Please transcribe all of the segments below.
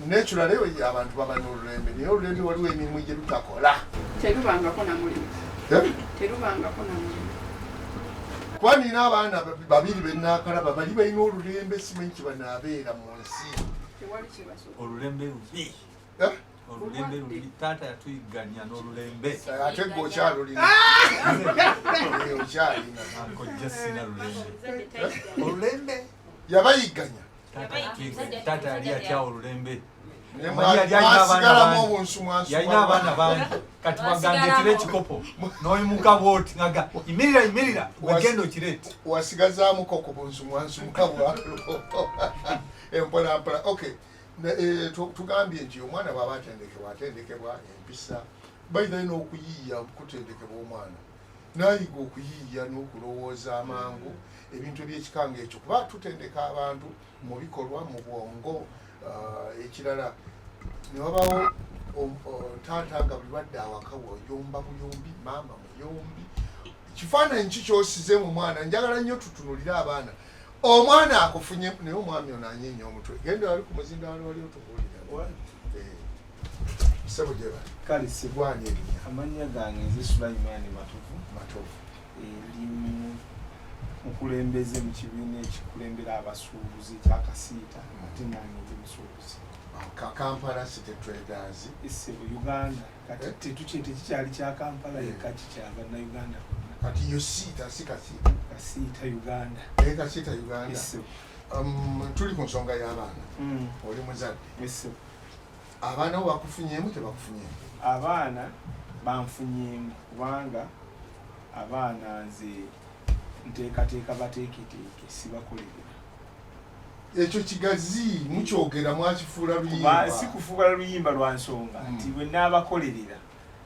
Naturally abantu baba n'olulembe, naye olulembe waliwo emirimu gye lutakola. Terubangako na mulimu. Eh? Terubangako na mulimu. Kuba nina abaana babiri benakalaba bali balina olulembe, simanyi kyebanaabeera mu nsi. Tewali kyebasobola. Olulembe lubi. Eh? Olulembe lubi, taata yatuyigganya n'olulembe. Ate gwe okyalulina. Eh, okyalina. Kojja, sina lulembe, olulembe. Yabayigganya. Taata yatuyigganya, taata yali atyawa olulembe. Naye Omanyi yali alina abaana mwasigalamu bangi. obunsu. Yalina abaana bangi, kati wagandetera ekikopo n'oyimuka bwoti nga yimirira, yimirira, wegenda okireete. Wasigazaamuko ku bunsu mwansumuka bwalo empolampola. Okay. Tugambye nti omwana bw'aba atendekebwa, atendekebwa empisa bayina n'okuyiiya kutendekebwa, omwana nayiga okuyiiya n'okulowooza amangu ebintu ebyekika ngaekyo, kuba tutendeka abantu mu bikolwa, mu bwongo. Ekirala ne wabawo taata nga buli lwadde awaka woyomba buyombi, maama muyombi. Kifaananyi ki kyosize mu mwana? Njagala nnyo tutunulire abaana. Omwana akufunye, naye omwami ono anyenya omutwe. Genda wali ku muzindaalo, wali otubuulira. Sebo, gyebali. Kale sebo. Gwani erinnya? Amannya gange nze Sulaimaani Matovu. Matovu. Ndi mukulembeze mu kibiina ekikulembera abasuubuzi ekyakasiita, ate nange ndi musuubuzi. Kampala City Traders. Ssebo, Uganda kati. Eh? Tekikyali kya Kampala Eh. yekka, kikya Bannayuganda bonna. Kati yo siita si Kasiita? Kasiita Uganda. Kasiita Uganda. Ssebo. Tuli ku nsonga y'abaana. Oli muzadde. Ssebo. Abaana bo bakufunyeemu, tebakufunyeemu? Abaana banfunyeemu, kubanga abaana nze nteekateeka bateeketeeke, sibakolerera. Ekyo kigazi mukyogera, mwakifuula Kuba luyimba. Si kufuula luyimba, lwa nsonga nti bwe naabakolerera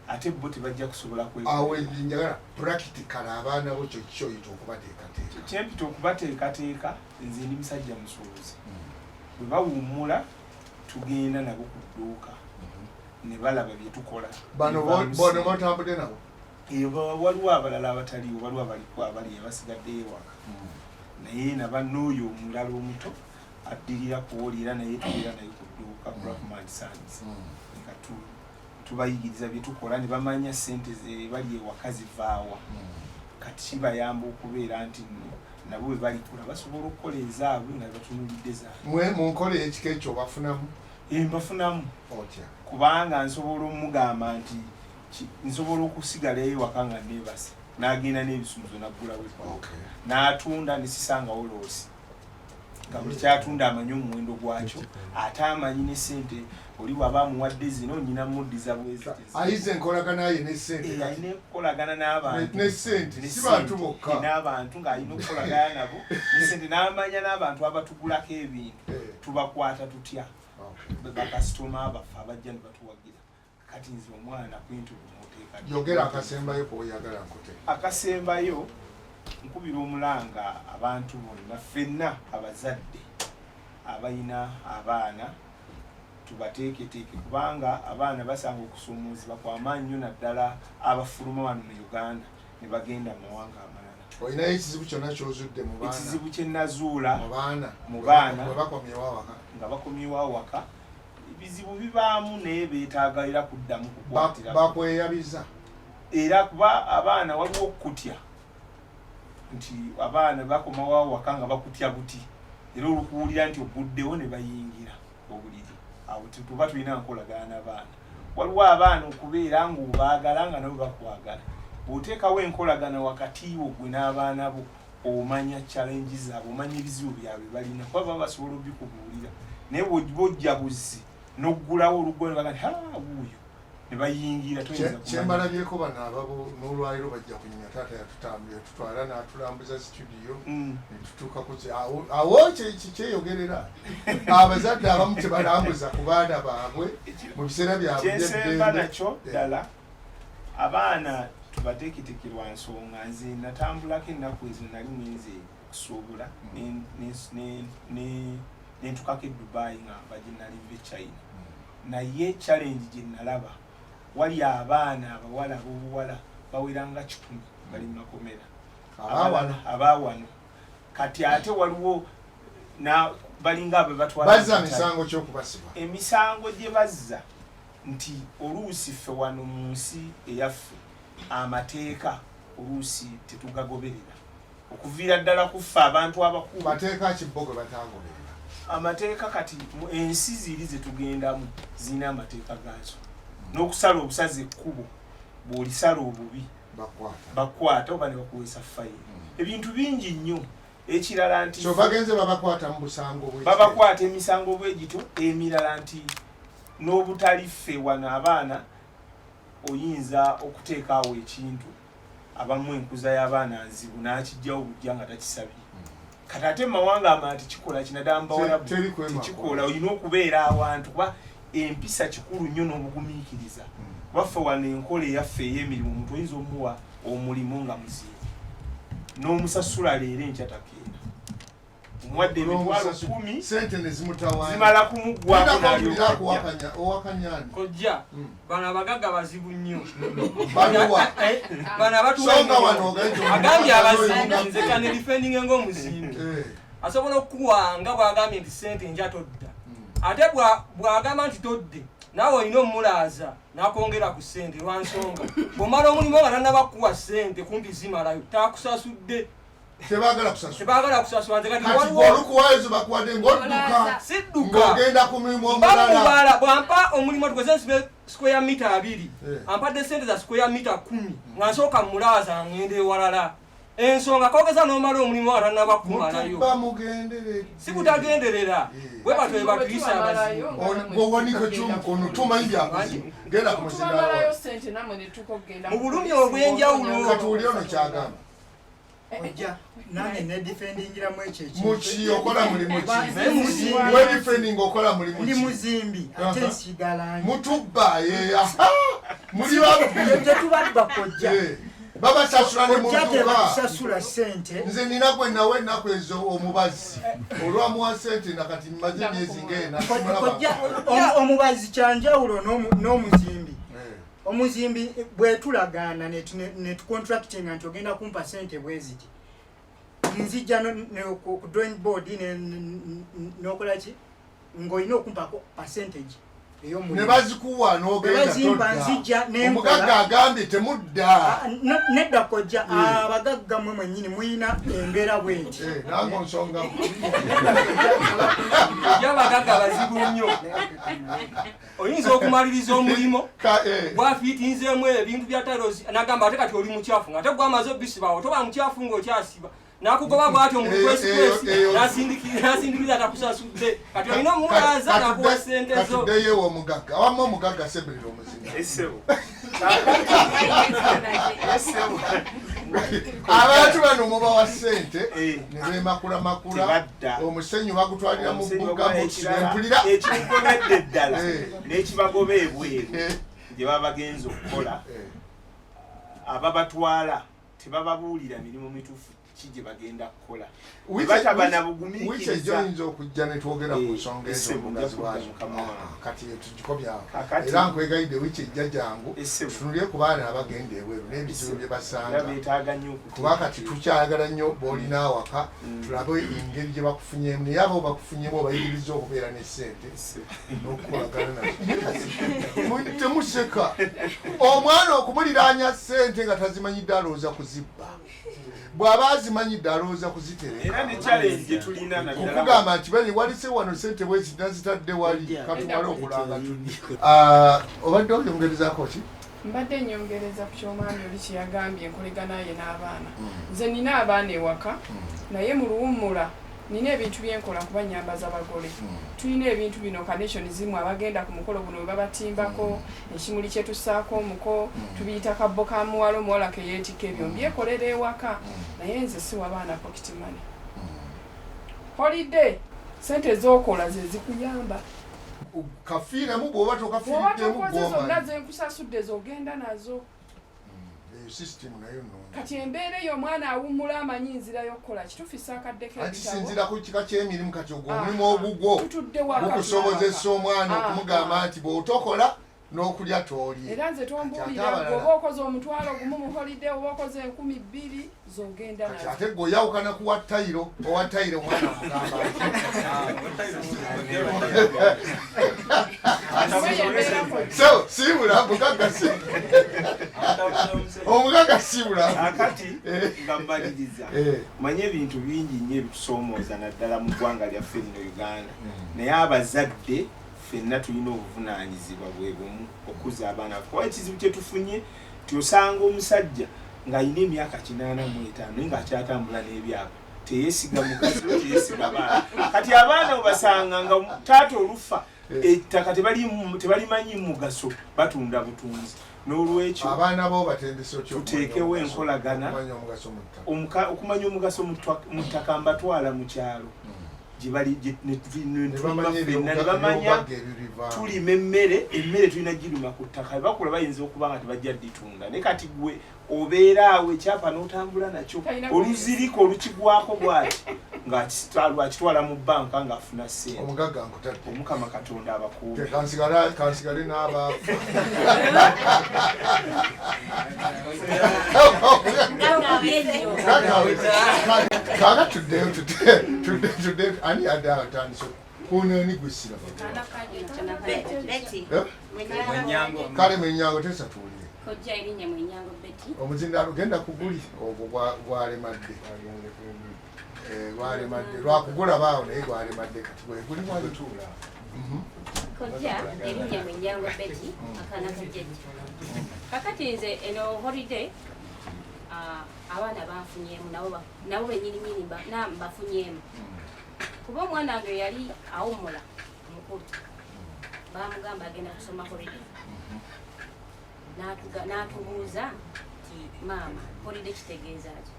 ate bo tebajja kusobola Awo kwekolerera. njagala practical. Abaana bo kyo kyoyita okubateekateeka? Kyempita okubateekateeka, nze ndi musajja musuubuzi. Bwe bawummula tugenda nabo ku dduuka ne balaba bye tukola. Bano Bivaamu bono ssente. botambudde nabo? Eyo waliwo abalala abataliiwo, waliwo abaliko abali abasigaddeyo ewaka, naye naba n'oyo omulala omuto addirira kwoli, era naye tubeera naye ku dduuka Brahman Sons. Nga tubayigiriza bye tukola ne bamanya ssente ze bali ewaka zivaawa. Kati kibayamba okubeera nti nno nabo bwe balikula basobola okukola ezaabwe nga batunulidde zaabwe. Mwe mu nkola ey'ekika ekyo bafunamu? Mbafunamu. Otya? Kubanga nsobola omugamba nti nsobola okusigala ewaka nga neebase, n'agenda n'ebisumuzo n'aggulawo edduuka n'atunda, nesisangawo loss, nga buli kyatunda amanyi omuwendo gwakyo, ate amanyi ne sente oli bw'aba amuwadde zino nyina muddiza bwezi. Ayize enkolagana ye ne sente. Eh, kati. Alina okukolagana n'abantu. Ne sente, Ne si bantu sente. bokka. Eh, n'abantu ng'alina okukolagana nabo ne sente, n'amanya n'abantu abatugulako ebintu tubakwata tutya, bakasitoma baffe abajja ne batuwagira. Kati nze omwana kwintu bumuteeka. Yogera akasembayo kwoyagala nkute. Akasembayo, nkubira omulanga abantu bonna, ffenna abazadde abalina abaana tubateeketeeke, kubanga abaana basanga okusoomoozebwa kwamaanyi nnyo, naddala abafuluma wano mu Uganda ne bagenda mu mawanga amalala. Olinayo ekizibu kyonna kyozudde mu baana? Ekizibu kye nazuula Mu baana. Mu baana. Bwe bakomyewo awaka. Nga bakomyewo awaka, ebizibu bibaamu, naye beetaaga era kuddamu kukwatira. Bakweyabiza? Era kuba abaana waliwo okukutya nti abaana bakomawo awaka nga bakutya buti, era olukuwulira nti oguddewo ne bayingira obuliri. Awo tuba tulina nkolagana n'abaana. Waliwo abaana okubeera ng'obaagala nga nabo bakwagala. Bw'oteekawo enkolagana wakati wo gwe n'abaana bo, omanya challenge zaabwe, omanya ebizibu byabwe balina, kuba baba basobola obikubuulira. Naye bw'ojja buzzi n'oggulawo oluggo ne baga nti ha, wuuyo, ne bayingira, toyinza kumanya. Kyembalabyeko, bano ababo n'olwaliro bajja kunyumya. Taata yatutwala n'atulambuza studio netutuuka ku awo kyeyogerera. Abazadde abamu tebalambuza ku baana baabwe mu biseera byabwe Kyensemba by'eddembe. nakyo ddala, abaana tubateeketeeke lwa nsonga nze natambulako ennaku ezo nali mwenze okusuubula nentukako e Dubai nga nva gye nali nva e China, naye challenge gye nalaba, wali abaana abawala ab'obuwala bawera nga 100 bali mu makomera. Abaawano. Abaawano. Kati ate waliwo na Balinga abebatwala. Bazza misango kyokubasiba? Emisango gye bazza nti oluusi ffe wano mu nsi eyaffe amateeka oluusi tetugagoberera, okuviira ddala ku ffe abantu abakulu. Mateeka ki bo ge batagoberera? Amateeka kati mu ensi ziri zetugendamu zirina amateeka gaazo, n'okusala obusazi ekkubo, bw'olisala obubi bakwata. Bakwata oba ne bakuweesa fayini, ebintu bingi nnyo. Ekirala nti So bagenze babakwata mu busango bw'ekitebe. Babakwata emisango bwe gityo. Emirala nti n'obutali ffe wano abaana oyinza okuteeka awo ekintu, abamu enkuza y'abaana nzibu, n'akijjawo bujja nga takisabye. Kati ate mu mawanga amalala tekikola kinaddala mu Bawarabu. Teri kwemakula. Tekikola, olina okubeera awantu kuba empisa kikulu nnyo n'obugumiikiriza. Kuba ffe wano enkola eyaffe ey'emirimu, omuntu oyinza omuwa omulimu nga muzimbi n'omusasula leero, enkya takeera. Omuwadde emitwalo 10,000, sente ne zimutawaanya, zimala kumuggwako mpulira. n'alyoka ajja. Kuwakanya owakanyani. Kojja, bano abagagga bazibu nnyo. Baluwa? Bano abatuwa So nga emirimu. wano ogenze Agambye abazimbi, omugaga. nze kane defending ng'omuzimbi. Asobola okukuwa nga bw'agambye nti sente nja todda, ate bw'agamba nti todde, naawe olina omulaaza n'akwongera ku ssente, lwansonga bw'omala omulimu nga tannaba kukuwa ssente kumpi zimalayo, takusasudde. Tebaagala kusasula. Tebaagala kusasula. Nze kati Kati waliwo olukuwaayo ze bakuwadde ng'odduka, Sidduka. ng'ogenda ku mulimu omulala. Bamubala, bwampa omulimu tugeze nsibe square mita 20, ampadde sente za square mita 10, nga nsooka mulaaza ngenda ewalala. Ensonga kogeza n'omala omulimu nga tannaba kumalayo. Mutubba mugenderedde. Si butagenderera, bwe batyo bwe batuyisa abazibu. Gwewanika ekyomukono, tumanyi byakuzibu, genda ku Tubamalayo muzindaalo. sente namwe netuka okugenda Mu bulumi obw'enjawulo. Kati oli ono kyagamba. Ojja nange nedifendingiramu ekyo ekintu. Muki? Okola mulimu ki? Naye muzimbi. Wedifending, okola mulimu Ndi ki? muzimbi ate Aha. nsiiga langi. Mutubba ye, aha, muli babbi. Tetubabba, kojja. Babasasula ne Kojja, mutuka. tebatusasula sente. Nze nina gwe nawe ennaku ezo omubazzi olwamuwa sente, nakati mmaze emyezi ng'ena simulaba. Kojja, omubazi kyanjawulo n'omuzimbi. Omuzimbi bwetulagaana netucontractinga nti ogenda kumpa sente bweziti, nzija ku drawing board n'okola ki, ng'olina okumpako percentage Ne ey'omulimu. bazikuwa n'ogenda. Bazimpa, Todda. nzija nenkola. Omugagga agambye temudda. Ah, nedda kojja, abagagga mmwe mwennyini muyina embeera bwenti. Eh, nange onsongamu. Ye abagagga bazibu nnyo, oyinza okumaliriza omulimu gwafiitinzeemu ebintu bya tiles, nagamba ate kati oli mukyafu, nga ate gwamaze obisibawo, toba mukyafu ng'okyasiba, nakugoba bwatyo mu lukwesikwesi, nasindikiriza takusasudde. Kati olina omulaaza nakuwa sente zo. Katuddeyo ew'omugagga awamu, omugagga sebulira omuzinga. Essebo. Essebo. Abantu bano mubawa sente ne beemakulamakula. Tebadda. Omusenyu bagutwalira mu Omusenyu bbuga. bagutwala. Ekirala, Mpulira. ekikugobedde eddala n'ekibagoba ebweru gye baba bagenza okukola, ababatwala tebababuulira mirimu mituufu ki gye bagenda kukola. Bataba na Wiiki ejjo bugumiikiriza. oyinza okujja ne twogera ku nsonga ezo, Essebo, obugazi nja kudda, bwazo. mukama wange. Ah, kati tugikomyawo. Kakati- Era nkwegayidde, wiiki ejja jangu Essebo. tutunulye ku baana abagenda ebweru n'ebizibu bye Era basanga, beetaaga nnyo kuba kati tukyayagala nnyo b'olina awaka, tulabe engeri gye bakufunyemu. Naye abo bakufunyemu obayigiriza okubeera ne ssente n'okukolagana nazo. Temuseka, omwana okumuliraanya ssente nga tazimanyidde alowooza kuzibba, bw'aba azimanyidde alowooza kuzitereka. Era ne challenge gye tulina naddala Okugamba nti bali walise wano sente bwezi nazitadde wali, katumale okulanga tudde. Ah, obadde oyongerezaako ki? Mbadde nyongereza ku kyomwami oli kyeyagambye, enkolegana ye n'abaana. Nze nina abaana ewaka, naye mu luwummula nina ebintu byenkola kuba nyambaza bagole. Tulina ebintu bino, carnation zimu, abagenda ku mukolo guno bwe babatimbako ekimuli kyetussaako omuko, tubiyita kabbo ka muwala, omuwala keyeetikka. Ebyo mbyekolera ewaka, naye nze siwa baana pocket money. Holiday sente z'okola ze zikuyamba. Kafiiremu bw'oba Bw'oba tokafiiriddemu. tokoze zonna Gwomanyi zenkusasudde z'ogenda nazo. Eyo system nayo nnungi. Kati embeera eyo omwana awummula amanyi nzira y'okukola kitufisa akaddeko Anti ebitabo. sinzira ku kika ky'emirimu. Kati ogwo omulimu Aha. ogugwo Tutudde waka, gukusobozesa omwana Aha. okumugamba nti bw'otokola N'okulya toolye. Era nze Kati ate tombuulira abalala- gwe oba okoze 500 mu holiday oba okoze 2000 zogenda Kati nazo. ate gwe oyawukana ku wa tayiro, owa tayiro omwana amugamba ati. So siibula mugagga si omugagga siibula. Akati nga mmaliriza, manye ebintu bingi nnyo ebitusoomooza naddala mu ggwanga lyaffe lino Uganda, naye abazadde ffenna tulina obuvunaanyizibwa bwe bumu okukuza abaana baffe. Kuba ekizibu kye tufunye nti osanga omusajja ng'alina emyaka 85 naye ng'akyatambula n'ebyapa, teyeesiga mukazi we, teyeesiga baana. Kati abaana obasanga nga taata olufa ettaka tebalimanyi mugaso, batunda butunzi. N'olwekyo abaana bo batendese otya okumanya tuteekewo omugaso? enkolagana Okumanya omugaso mu ttaka. Okumanya omugaso mu ttaka, mbatwala mu kyalo gye bali ne Ne tulima bamanya ffenna, ne bamanya ebyobugagga ebibivaamu. Tulima emmere, emmere tulina girima ku ttaka. Bakula bayinza okuba nga tebajja dditunda, naye kati gwe obeera awo ekyapa n'otambula nakyo, Talina oluziriko olukigwako bwati ng'akitwala mu banka ng'afuna ssente. Omugagga nkutadde. Omukama Katonda abakuume. Kansigale n'abaavu. Kaaka tuddeyo, tuddeyo. Ani adde atandise kunaani gwe siraba? Betty. Eh? Mwenyango. Kale Mwenyango, tesa tuwulire. Kojja, erinnya Mwenyango Betty. Omuzindaalo genda kuguli ogwo gwalemadde. Gwalemadde lwakugulaba awo, naye gwalemadde kati bweguli wali. Kojja, erinnya Mwenyango Betty, akaana ka jjajja. Kakati nze eno holiday abaana banfunyemu nabo nabo bennyininyini mbafunyemu, kuba omwana wange yali awummula omukulu, bamugamba agenda kusoma holiday. N'atubuuza nti, "Maama, holiday kitegeeza ki?"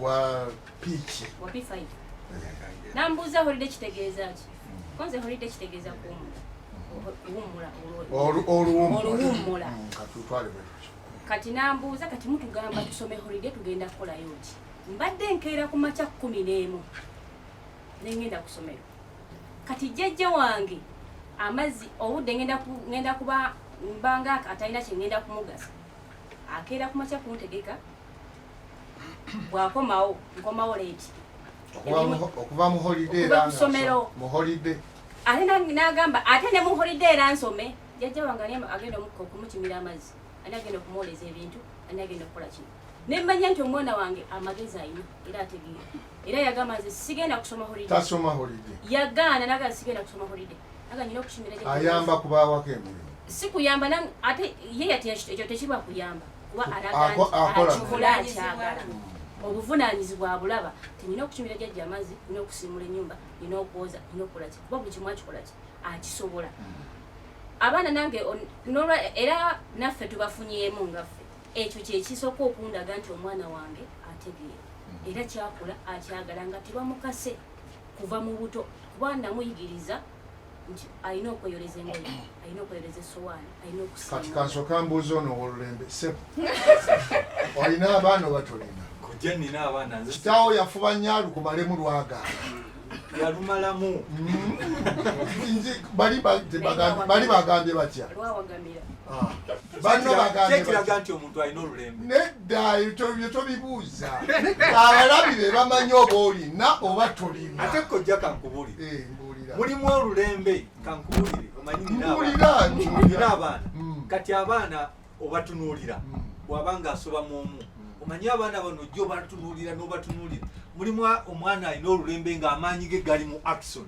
Wa piiki? Wa P5. Nambuuza holiday kitegeeza ki? Konze holiday kitegeeza kuwummula, kuwummula. Oluwummula. Oluwummula. Kati tutwale bwe tutyo. Kati nambuuza, "Kati mutugamba tusome holiday, tugenda kukolayo ki?" Mbadde nkeera ku makya 11 nengenda ku ssomero. Kati jjajja wange amazzi obudde ngenda kuba mbanga atalina kye ngenda kumugasa. Akeera ku makya kuntegeka, bw'akomawo nkomawo late. Okuva mu holiday? Okuva Era ku nga ssomero. mu holiday. Ate n'agamba ate ne mu holiday era nsome. Jjajja wange ani agenda okumukimira amazzi, ani agenda okumwoleza ebintu, ani agenda okukola kino? Nemmanya nti omwana wange amagezi ayina era ategeera. Era yagamba, "Nze sigenda kusoma holiday." Tasoma holiday? Yagaana, nagamba, "Sigenda kusoma holiday." Naga nyina okukimira jjajja. Ayamba kubaawako emirimu? Si kuyamba, ate ye yati ekyo tekiba kuyamba, kuba alaga nti Akola. akikola akyagala. Obuvunaanyizibwa abulaba ti nina okukimira jjajja amazzi, nina okusiimula ennyumba, nina okwoza, nina okukola ki, kuba buli kimu akikola ki akisobola. Abaana nange era naffe tubafunyeemu nga ffe. Ekyo kyekisooka okundaga nti omwana wange ategeera era kyakola akyagala, nga tebamukase kuva mu buto, kuba namuyigiriza nti alina okweyoleza engoye, alina okweyoleza essowaani, alina Kati okusiimula. Kansooka mbuuza ono ow'olulembe. Sebo, olina abaana oba tolina? Kojja, nina abaana nze. Kitaawo yafuba nnyo alukumalemu, lwagaana. Yalumalamu. Nze bali bagambye batya? Lwawagamira. Ah, banno bagambye Kyekiraga batya? nti omuntu alina olulembe. Nedda, ebyo bye tobibuuza. Abalabi be bamanyi oba olina oba tolina. Ate kojja, kankubulire. Eh, mbuulira. Mulimu olulembe, kankubulire, omanyi nina Mbuulira, abaana. nkiwulira. Nina abaana. Kati abaana obatunuulira, bw'aba nga asoba mu omu, omanyi abaana bano ojja obatunuulira n'obatunuulira, mulimu omwana alina olulembe ng'amaanyi ge gali mu action.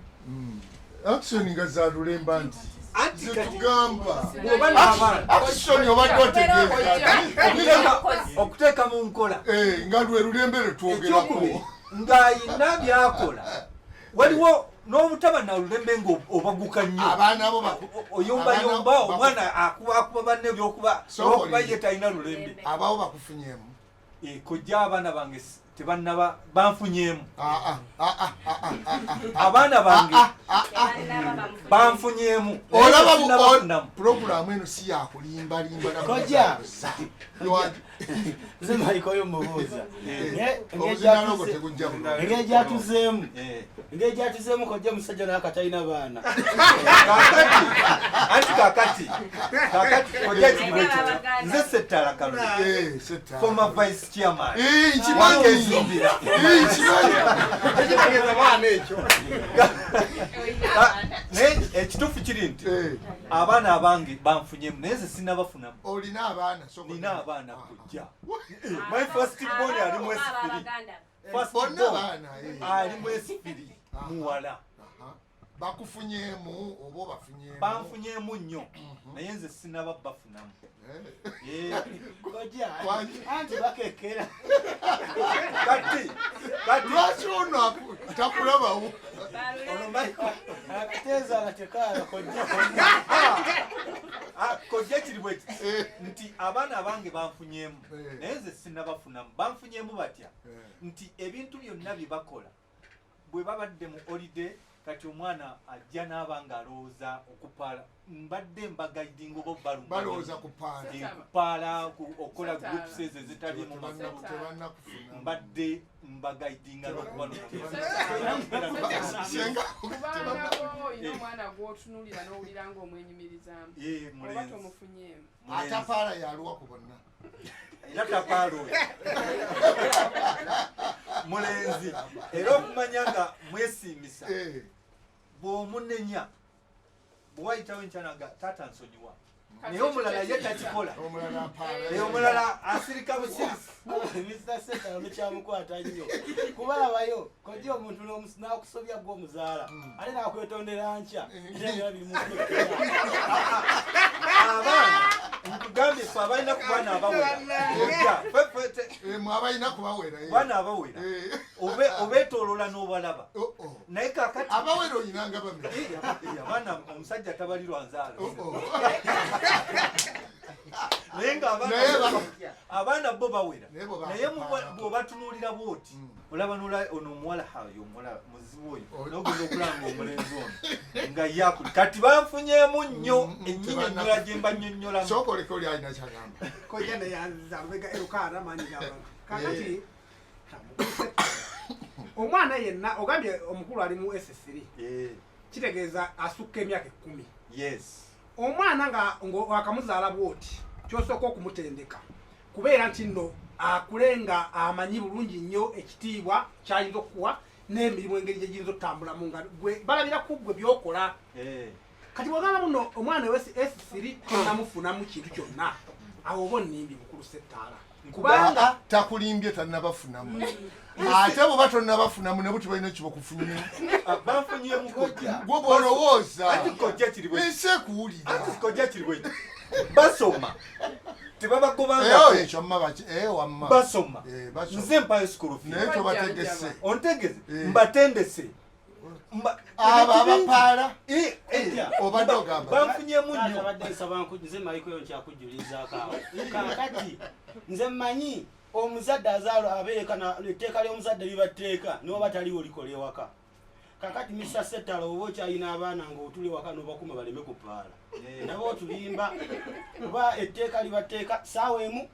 Action nga za lulemba nti Anti kati zetugamba. Bw'oba n'abaana Action obadde otegeeza okuteeka mu nkola. Eh, nga lwe lulembe lwe twogerako. Ekyokubiri, ng'ayina byakola, waliwo n'obutaba na lulembe ng'obaguka nnyo. Abaana bo Oyombayomba. Abaana Omwana akuba banne ebyokuba Sooka olwokuba olinde. ye talina lulembe. Abawo bakufunyemu? Eh, kojja, abaana bange tebannaba banfunyeemu. Ah, ah, ah, ah, ah, ah, ah. Abaana bange Tebannaba bamufunye. banfunyeemu, naye Olaba sinnabafunamu. Puroguramu eno si yakulimbalimba. Kojja. Nze Maliko mubuuza. Naye Obuzindaalo ogwo tegujja bulungi. engeri gyatuzeemu Eh. engeri gyatuzeemu kojja, omusajja naye akatalina baana. Kaakati Anti kakati kojja kiri bwekityo, nze Settala Kalule, former vice chairman. Nkimanyi. Wakezimbira. Nkimanyi. Tekitegeeza baana ekyo. Naye ekituufu kiri nti abaana abange banfunyemu, naye nze sinnabafunamu. Olina abaana? Nina abaana, kojja. My first born ali mu S3. First Bonna born baana, eh. ali mu S3, muwala. Bakufunyeemu oba obafunyeemu? Banfunyeemu nnyo, naye nze sinaba bafunamu. Kojja, anti bakekera. Kati lwaki ono takulabawo? Ono Michael Akateeza nga tekaala, kojja. Ah, kojja, kiri bweki nti abaana abange banfunyeemu, naye nze sinnabafunamu. Banfunyeemu batya? Nti ebintu byonna bye bakola bwe babadde mu holiday, kati omwana ajja n'aba nga alowooza okupaala, mbadde mbaguidinga oba obalumba. Balowooza kupaala. Kupaala, okukola Setaala. groups ezo ezitali mu makulu. Tebannakufuna. Mbadde mbaguidinga n'okuba. Kubaana bo olina omwana gw'otunuulira n'owulira ng'omwenyumirizaamu, oba Mulenzi. tomufunyeemu? Atapaala yaluwa ku bonna? Era tapaala oyo mulenzi, era okumanya nga mwesiimisa, bw'omunenya bwewayitawo enkyana nga taata nsonyiwa, naye omulala ye takikola. Omulala asirika busirisi. Mr Setala lukyamukwata nnyo, kubalabayo kojja omuntu n'akusobya gwe omuzaala, ate nakwetondera nkya, era byona biri mu Abaana nkugambye, fe abalina ku baana abawera. Mwe abalina kubawera. Baana abawera obeetoolola n'obalaba, naye kakati Abawera oyinanga bameka? Abaana, omusajja tabalirwa nzaalo, naye nga Naye abaana bo bawera, bo naye bw'obatunuulira bwoti olaba nola ono omuwala, hayo omuwala muzibu oyo, nogenda okulanga omulenzi ono nga yakuli. Kati banfunyeemu nnyo ennyinyonnyola gye mbannyonnyolamu. Sooka oleke oli alina kyagamba. Kojja neyanziza lubega Erukaana maanyi g'abantu. Kakati omwana yenna ogambye omukulu ali mu S3, kitegeeza asukka emyaka 10. Yes. Omwana nga wakamuzaala bwoti, kyosooka okumutendeka kubeera nti nno akule nga amanyi bulungi nnyo ekitiibwa kyayinza okukuwa n'emirimu engeri gye giyinza okutambulamu, nga gwe balabira ku gwe byokola. Kati bwogamba muno omwana we S3 tonamufunamu kintu kyonna, awo oba onnimbi, mukulu Settaala, kubanga Takulimbye, tannabafunamu. Ate bwoba tonnabafunamu, ne buti balina kibakufunyemu. Banfunyemu, kojja. Gwe bwolowooza. Anti kojja kiri bwe Ensi ekuwulira. Anti kojja kiri bwe basoma tebabagobanga. Ekyo mma baki wamma. Basoma. Basoma. Nze mpayo school fees. Naye tobategese. Ontegeze, mbatendese. Abo abapaala Eh, obadde ogamba. Banfunyemu nnyo. Abadde nsaba nze Maiko nkyakujjulizaako awo. Kakati nze mmanyi omuzadde azaala abeereka etteeka ly'omuzadde liba tteeka, niwoba taliwo likola ewaka. Kakati Mr Settala, oba okyalina abaana ng'otula ewaka n'obakuma baleme kupaala, nabo otulimba, kuba etteeka liba tteeka. Saawa 1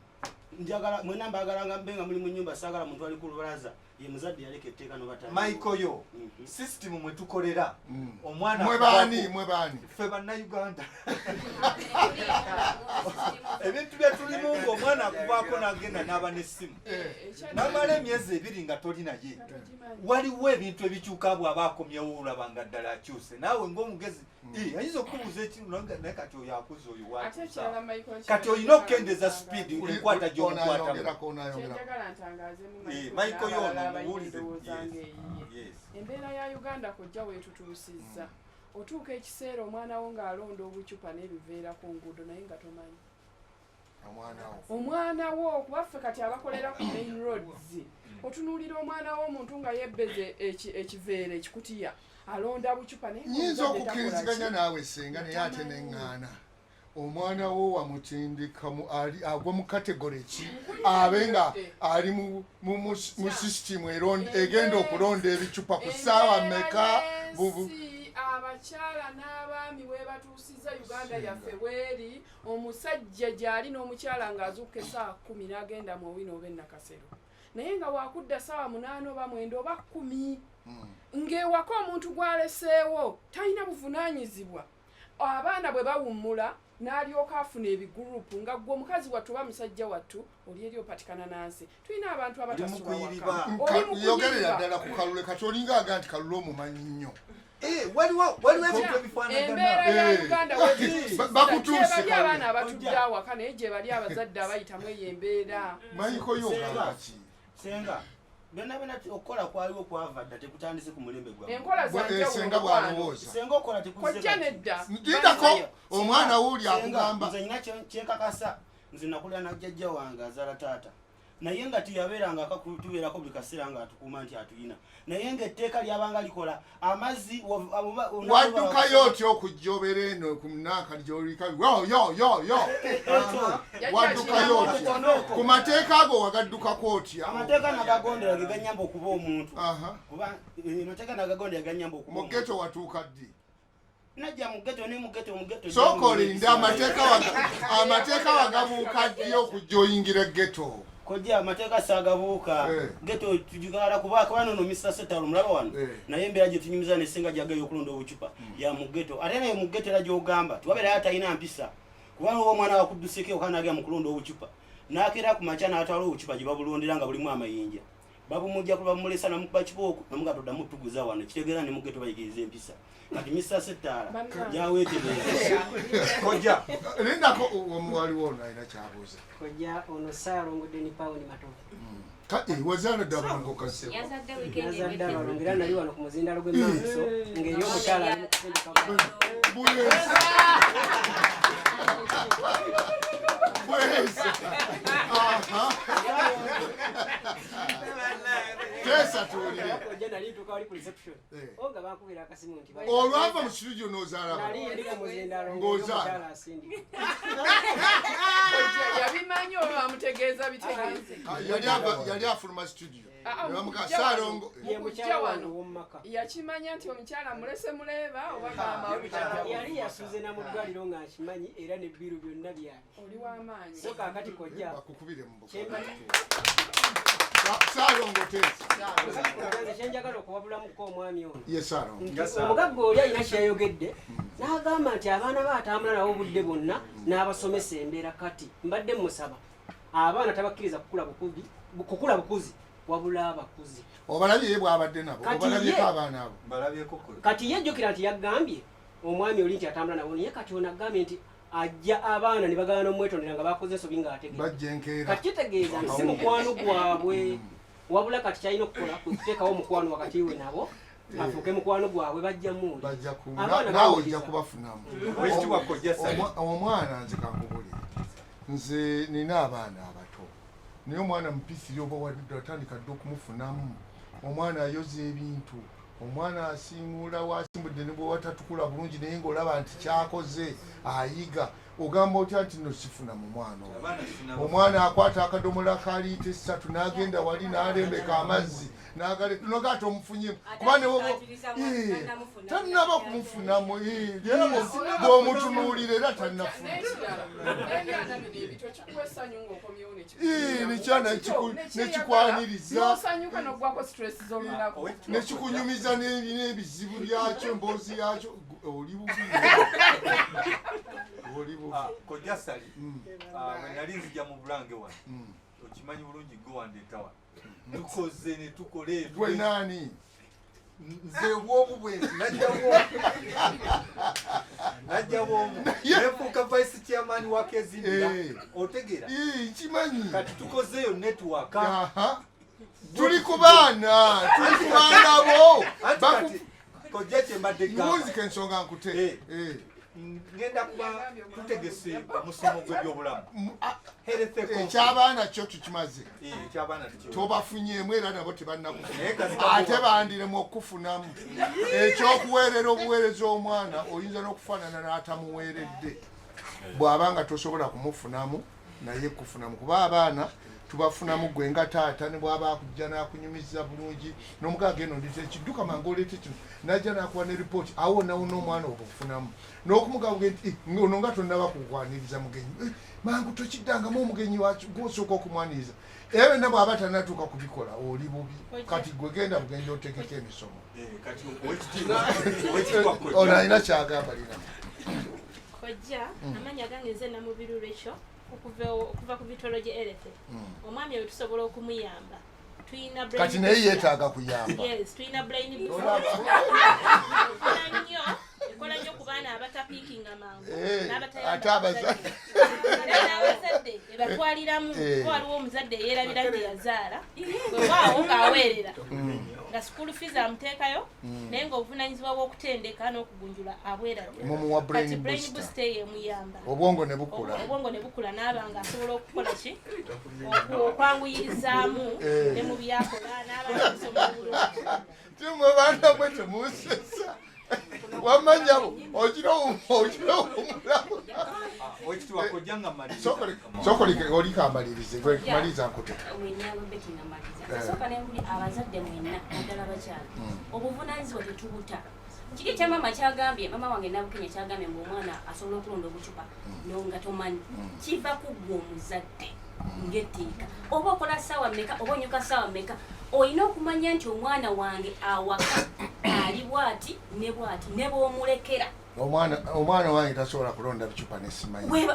njagala mwena mbaagala nga mbe nga muli mu nyumba, saagala muntu ali ku lubalaza. Ye muzadde yaleka etteeka nobataliwo. Michael, yo system mwe tukolera omwana Mwe baani? Mwe baani? Ffe Bannayuganda, ebintu bye tulimu ng'omwana akuvaako n'agenda n'aba n'essimu n'amala emyezi 2 nga toli naye, waliwo ebintu ebikyuka. Bw'aba akomyewo olaba nga ddala akyuse, naawe ng'omugezi ayinza okukubuuza ekintu naye kati oyo akuze oyo Ate ekirala, Michael, kati olina okukendeeza speed enkwata gy'omukwatamu. Onayongerako, onayongerako. Kyenjagala ntangaazemu Michael yono n'abalala abalina muwulize. endowooza Yes. ng'eyiye. Yes. Embeera ya Uganda, kojja, weetutuusizza otuuka ekiseera omwana wo ng'alonda obucupa n'ebiveera ku nguudo, naye nga tomanyi Omwana wo. Omwana wo, kuba ffe kati abakolera ku main roads, otunuulira omwana w'omuntu nga yebbeze ekiveera, ekikutiya, alonda bucupa, naye Nyinza ng'omuzadde takola okukkiriziganya ki? naawe senga, naye ate neŋŋaana. Omwana wo wamutindika ali agwa mu category ki, abe nga ali mu system egenda okulonda ebicupa ku ssaawa meka? Ensi, abakyala n'abaami webatuusiza Uganda yaffe bweri, omusajja gy'ali n'omukyala ng'azuuka essaawa 10 n'agenda mu Owino oba Enakasero, naye nga wakudda ssaawa 8 oba 9 oba 10, ng'ewaka omuntu gw'aleseewo talina buvunaanyizibwa. Abaana bwe bawummula n'alyoka afuna ebigurupu, nga gwe omukazi wattu oba musajja wattu oli eri opatikana nansi. Tulina abantu abatasula waka. Oli mu Yogerera kuyiriba. ddala ku Kalule. Kati olinga aga nti Kalule omumanyi nnyo. Waliwo ebintu Embeera ya Eh. Uganda Bakutuuse, gyebali Kalule. abaana abatudde awaka, naye gye bali abazadde abayitamu eyo embeera. Mayiko yo ogamba ki? Senga, byonna byonna okukola kwaliwo kwava dda, tekutandise ku mulembe gwammwe. Enkola za Eh, njawulo, senga mukwano. bw'alowooza. Senga okola tekuzze Kojja kati. nedda. Lindako, omwana wuuli Senga, akugamba. Nze nina kyenkakasa, nze nakulira na jjajja wange azaala taata, naye nga teyabeeranga tubeerako buli kaseera nga atukuuma nti atuyina, naye ng'etteeka lyabanga likola amazzi Waddukayo otya okujja obeera eno ku nanka gyolika yo yo yo yo? Waddukayo otya ku mateeka ago? Wagaddukako otya? Amateeka nagagondera ge ganyamba okuba omuntu, kuba amateeka nagagondera ganyamba okuba Mu ghetto watuuka ddi? Najja mu ghetto ne mu ghetto mu ghetto. Sooka olinde, amateeka wagabuuka ddi okujja oyingira eghetto? Kojja, amateeka saagabuuka. Ghetto tugigala kuba kuba nono Mr Setalo mulaba wano, naye embeera gye tunyumiza nesinga gyagayo okulonda obucupa ya mu ghetto. Ate naye mu ghetto era gyogamba tiwabeerayo atalina mpisa, kubanga oba omwana wakudduseko ewaka nagenda mu kulonda obucupa, n'akeera ku makya n'atwala obucupa gye babulondera nga bulimu amayinja, babumujja ku bamulesa namukuba kibooko namuga toddamu tuguza wano. Kitegeeza ne mu ghetto bayigiriza empisa. Kati Mr Setaala gyaweetereeza. Kojja. Lindako, waliwo ono alina kyabuuza. Kojja, ono Saalongo Deni Pawuni Matovu. Wazaala dde abalongo kasebo? Yazadde weekend Nazadde ewedde. abalongo era nali wano ku muzindalo gw'emaaso ng'eri omukyala ali mu kusindika. Bwezi bwezi. Aha. Teesa tuwulire. Kojja, nali ntuuka wali ku reception o nga bankubira akasimu nti Olwava mu studio n'ozaala? Nali ndi ku muzindalo ng'eri Ng'ozaala. omukyala asindika. Kojja yabimanyi oba bamutegeeza bitegeeze? Ah, yali afuluma studio. Ah, ah, Ne bamuga, mukujja Saalongo. wano, mukujja wano yakimanya nti omukyala mulese muleeba oba maama Yali yasuze na mu ddwaliro nga nkimanyi, era nebbiru byonna byali. Oli w'amaanyi. So kaakati kojja, Bakukubire mu kyemmanyi Saalongo, teesa. Nze kyenjagala okuwabulamuko omwami ono Ye Saalongo. nti omugagga oli alina kyeyayogedde n'agamba nti abaana be atambula nabo obudde bwonna n'abasomesa embeera. Kati mbadde musaba abaana tabakkiriza kukula kukula bukuzi, wabula abakuzi. Obalabye ye bw'abadde nabo? Kati Obalabyeko abaana abo? Mbalabyeko. Kati ye jjukira nti yagambye omwami oli nti atambula nabo, naye kati ono agambye nti ajja abaana ne bagaana omwetondera nga bakoze ensobi ng'ategeera. Bajja enkeera. Kati kitegeeza nti si mukwano gwabwe, wabula kati kyalina okukola kwe kuteekawo omukwano wakati we nabo, afuuke mukwano gwabwe, bajja muuli. Bajja ku Abaana naawe bawuliriza. ojja kubafunamu. Owekitiibwa Kojja Sali. Omwana nze kankubulire, nze nina abaana abato, naye omwana mupisiri oba wadde atandika dde okumufunamu. Omwana ayoza ebintu, omwana asiimuula wasimbudde, ne bwewatatukula bulungi naye ngaolaba nti kyakoze ayiga. Ogamba otya nti no sifuna mu mwana oyo? Abaana sifuna. Omwana akwata akadomola ka liita 3 n'agenda wali n'alembeka amazzi n'agale noga tomufunyemu kuba ne tannaba kumufunamu. Era bw'omutunuulira era tannafuna. N'ekirala, n'ebyana bino ebito kikuwa essanyu ng'okomyewo. Nekyana nekikwaniriza. N'osanyuka n'oggwako stress z'olunaku. Nekikunyumiza n'ebizibu byakyo, emboozi yakyo. Oli bubi, oli bubi. Ah, Kojja Sali, bwe nali nzija mu Bulange wano, okimanyi bulungi gwe wandeeta wano, tukoze ne tukola ebyo. Gwe naani? Nze bwomu bwensi najja bwomu nefuuka vice chairman wa Kezimbira, otegeera? Nkimanyi. Kati tukozeeyo network. Tuli ku baana, tuli ku baana bo. Anti kati kojja, kyembadde gamba, Ngunzika ensonga nkute. Ngenda kuba tutegese omusomo gw'ebyobulamu, health conference. Ekyabaana kyo tukimaze. Ekyabaana tukimaze. Tobafunyeemu era nabo Naye tebannakufuna. kasita Ate bandiremu okufunamu ekyokuweerera obuweereza omwana, oyinza n'okufaanana n'atamuweeredde bw'aba nga tosobola kumufunamu, naye kufunamu kuba abaana tubafunamu gwe nga taata ne bw'aba akujja n'akunyumiza bulungi n'omugaa genda ondite ekidduka mangu oleete kino, najja n'akuwa ne ripooti, awo nawo n'omwana obufunamu n'okumugamba nti, "Eh, ono nga tonnaba kukwaniriza mugenyi. Eh, mangu tokiddangamu omugenyi gwosooka okumwaniriza." Era byonna bw'aba tannatuuka kubikola oli bubi. Kati gwe genda bugenzi otegeka emisomo. Kati owekitiibwa Ono alina kyagamba lina. Kojja, amannya gange nze Namubiru Rachel, okuva ku Vitology Erethe. Omwami oyo tusobola okumuyamba. Tuyina brain Kati naye booster. yeetaaga kuyamba. Yes, tuyina brain booster. Olaba. Ekola nnyo ku baana abatapiikinga mangu n'abatayamba Ate abazadde. Era n'abazadde ebatwaliramu. Kuba waliwo omuzadde eyeerabira gye yazaala, wewaawo ng'aweerera nga school fees amuteekayo, naye ng'obuvunaanyizibwa bw'okutendeka n'okugunjula abwerabira. Mumuwa brain Kati brain booster. booster eyo emuyamba. Obwongo ne bukula. Obwongo ne bukula, n'aba ng'asobola okukola ki, okwanguyirizaamu ne mu byakola, n'aba ng'asoma obulungi. Timwe baana mwe temunsesa. Wamma nnyabo, okira owummulamu. Owekitiibwa kojja, nga mmaliriza. Sooka oliko amalirize, gwe maliriza nkute. Wenyamba Beti nga maliza. Nasooka nembuli abazadde mwenna, naddala abakyala, obuvunaanyizibwa tetubuta. Kiri ekya maama kyagambye, maama wange Nabukenya kyagambye mbu omwana asobola okulonda obucupa no nga tomanyi, kiva ku ggwe omuzadde ng'etteeka. Oba okola ssaawa mmeka, oba onyuka ssaawa mmeka, olina okumanya nti omwana wange awaka ali bwati ne bwati, ne bw'omulekera. Omwana wange tasobola kulonda bicupa nesimanyi.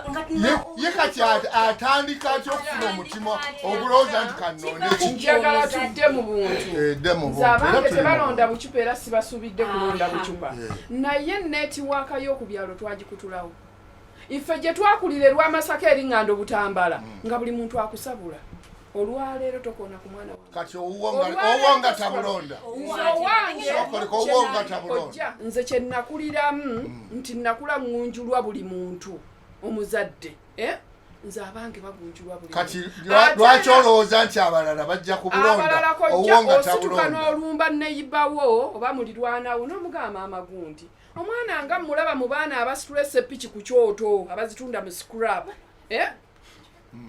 Ye kati atandika atya okufuna omutima ogulowooza nti kanonde ki? Njagala tudde mu buntu. Dde mu Nze buntu. Era abange tuli mu tebalonda bucupa, era sibasuubidde kulonda bucupa, naye network y'oku byalo twagikutulawo. Ife gye twakulira erwamasaka eriŋŋanda obutambala, nga buli muntu akusabula. Olwaleero tokoona ku mwana wange. Kati owuwo nga tabulonda. Nze owange Sooka owuwo nga tabulonda. Ojja, nze kye nakuliramu nti nakula ŋŋunjulwa buli muntu omuzadde, eh? Nze abange bagunjulwa buli Kati muntu. Ate lwaki olowooza nti abalala bajja kubulonda abalala kojja owuwo nga osituka tabulonda? n'olumba neyibawo oba mulirwanawo n'omugamba amagundi, omwana nga mulaba mu baana abasitula esepiki ku kyoto, abazitunda mu scrap, eh?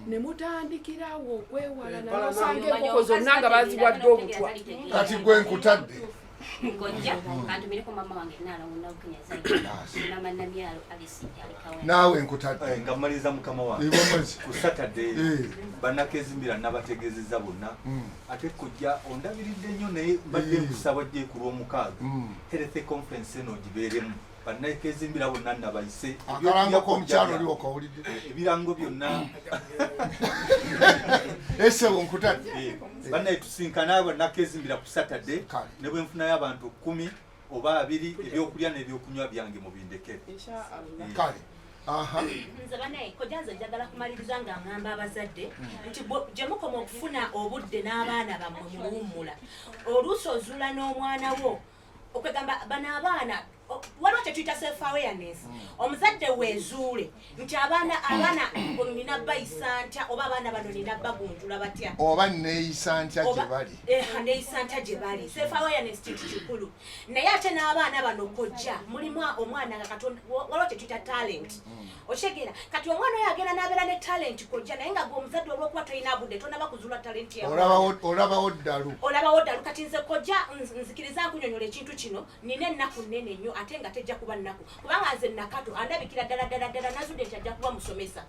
Ne mutandikirawo okwewala nanosanga enkoko zonna nga baziwadde obutwa. Kati gwe nkutadde. Kojja, kantumireko mama wange Naalongo Nabukenya Zaidi, mama Namyalo Alice alikawe. Naawe nkutadde. Nga mmaliriza, mukama wange, Iwe. ku Saturday bannakezimbira nabategeezezza bonna. Ate kojja ondabiridde nnyo, naye mbadde nkusaba ojje ku Lwomukaaga, health conference eno ogibeeremu. Bannakezimbira bonna nabayise. Akalango k'omukyalo oli okawulidde? Ebirango byonna. Esebo, nkutadde. Bannaye, tusinkana bannakezimbira ku Saturday, ne bwe nfunayo abantu 10 oba 20, ebyokulya n'ebyokunywa byange mubindekere. Kale, aha. Nze banaye kojja, nze njagala kumaliriza nga ŋŋamba abazadde nti gye mukoma okufuna obudde n'abaana bammwe mu luwummula, oluusi ozuula n'omwana wo okwegamba bano abaana waliwo kye tuyita self awareness. Omuzadde weezuule nti abaana nina bayisa ntya, oba abaana bano nina bagunjula batya, oba neeyisa ntya gye bali. Neeyisa ntya gye bali. Self awareness kintu kikulu, naye ate n'abaana bano kojja mulimu omwana nga Katonda waliwo kye tuyita talent, okitegeera? Kati omwana oyo agenda n'abeera ne talent kojja, naye nga gwe omuzadde olw'okuba tolina budde tonaba kuzuula talent ya Olabawo ddalu. Olabawo ddalu. Kati nze kojja nzikiriza nkunyonyola ekintu kino. Nina ennaku nnene nnyo, ate nga tejja kuba nnaku, kubanga nze Nakato andabikira ddala ddala ddala nazudde nti ajja kuba musomesa.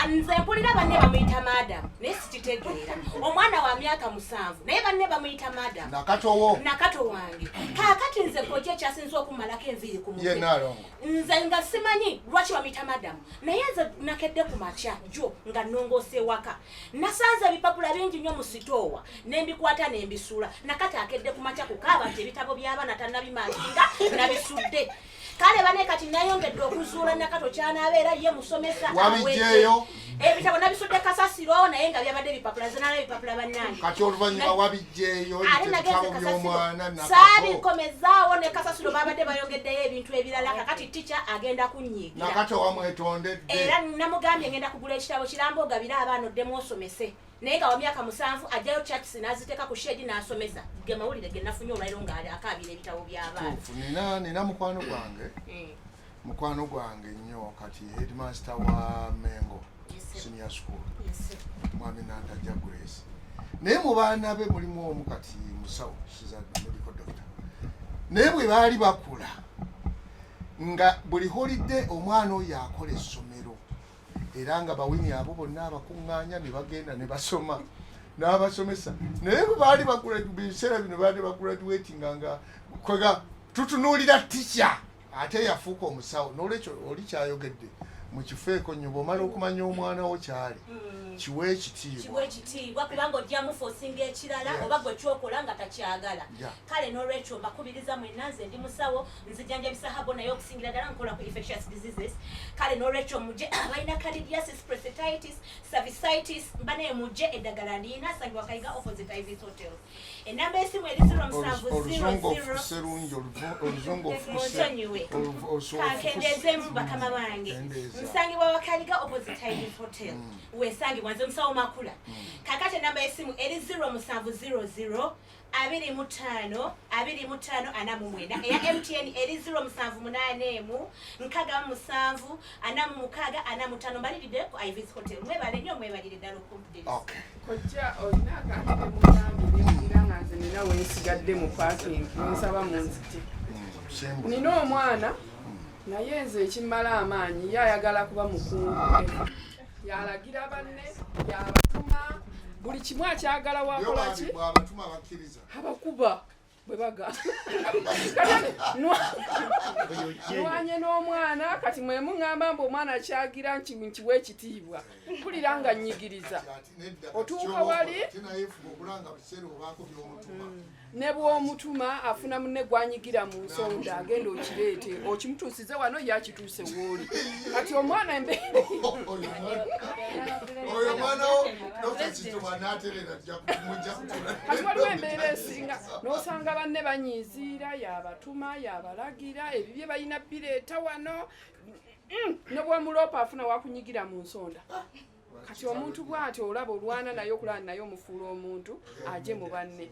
Nze mpulira banne bamuyita madam, naye sikitegeera. Omwana wa myaka 7, naye banne bamuyita madam. Nakatowo. Nakato wange. Kaakati nze kojja ekyasinza okumalako enviiri ku mutwe, Ye Naalongo. nze nga simanyi lwaki bamuyita madamu, naye nze nakedde ku makya jjo nga nnongoosa ewaka, nasanze ebipapula bingi nnyo mu sitoowa, nembikwata nembisuula. Nakati akedde ku makya kukaaba nti ebitabo by'abaana tannabimakinga, nabisudde. Kale bane, kati nayongedde okuzuula Nakato kyanaabeera ye musomesa. Wabiggyeeyo? Ebitabo nabisudde kasasiro, naye nga byabadde ebipapula. Nze nalaba ebipapula, bannange. Kati oluvannyuma wabiggyeeyo? Ate nagenze ebitabo kasasiro. by'omwana Nakato. Saabikomezaawo, ne kasasiro babadde bayongeddeyo ebintu ebirala. Kakati tica agenda kunyiigira. Nakato wamwetondedde? Era namugambye ngenda kugula ekitabo kiramba ogabire abaana oddemu osomese, naye nga wa myaka 7 ajjayo charts n'aziteeka ku shed n'asomesa. Ge mawulire ge nafunye olwaliro nga akaabira ebitabo by'abaana. Tuufu. Nina mukwano gwange, mukwano gwange nnyo, kati headmaster wa Mengo Senior School, mwami Nantajja Grace, naye mu baana be mulimu omu kati musawo, she's a medical doctor. Naye bwe baali bakula nga buli holiday omwana oyo akola essomero, era nga bawini abo bonna abakuŋŋaanya ne bagenda ne basoma n'abasomesa. Naye bwe baali biseera bino baali bagraduatinga nga kwega tutunuulira tica. Ate yafuuka omusawo. Nolwekyo oli kyayogedde mukifeeko nnyo, bw'omala okumanya omwana wo kyali, kiwe ekitiibwa. Kiwa ekitiibwa, kubanga ojja muforcinga ekirala oba gwe kyokola nga takyagala. Kale n'olwekyo mbakubiriza mwenna, nze ndi musawo, nzijanjabisa herbal, naye okusingira ddala nkola ku infectious diseases. Kale n'olwekyo mujje abalina candidiasis, prostatitis, cervicitis, mbanaye mujje, eddagala ndiina. Sangibwa Kayiga, opposite Ivis Hotel. Enamba esimu eri 07 Oluzungu 00 ofukuse lungi, oluzungu ofukuse. Munsonyiwe. Kakendeezeemu, bakama bange. Kendeeza. Nsangibwa Wakaliga, opposite Ivis Hotel, wesangibwa. Nze musawo Makula. Kakati enamba y'essimu eri 0700 25 25 49. Eya MTN eri 0781 67 46 45. Mbaliridde ku Ivis Hotel. Mwebale nnyo, mwebalire ddala okumpuliriza. Kojja, olina akantu kemugambye nempulira nga nze nina wensigadde mu parking, nensaba munzite. Nina omwana, naye nze ekimmala amaanyi, ye ayagala kuba mukungu, yalagira banne, yabatuma buli kimu akyagala. Wakola ki? Bwabatuma bakkiriza? Abakuba bwe bagamba. Nwanye n'omwana kati mwe muŋŋamba mbu omwana akyagira nti nkiwa ekitiibwa, mpulira nga nnyigiriza. Otuuka wali Nayefuba okulanga biseera obaako byomutuma. Ne bw'omutuma afuna munne gwanyigira mu nsonda, agenda okireete okimutuusize wano, ye akituuse wooli. Kati omwana embeera Oyo mwana wo Dr. Kizito bw'anaaterera mujja kutula. Kati waliwo embeera esinga n'osanga banne banyiiziira, yabatuma, yabalagira ebibye balina bireeta wano. Ne bwomuloopa afuna wakunyigira mu nsonda. Kati omuntu bw'atyo olaba olwana naye okulaba naye omufuula omuntu aje mu banne.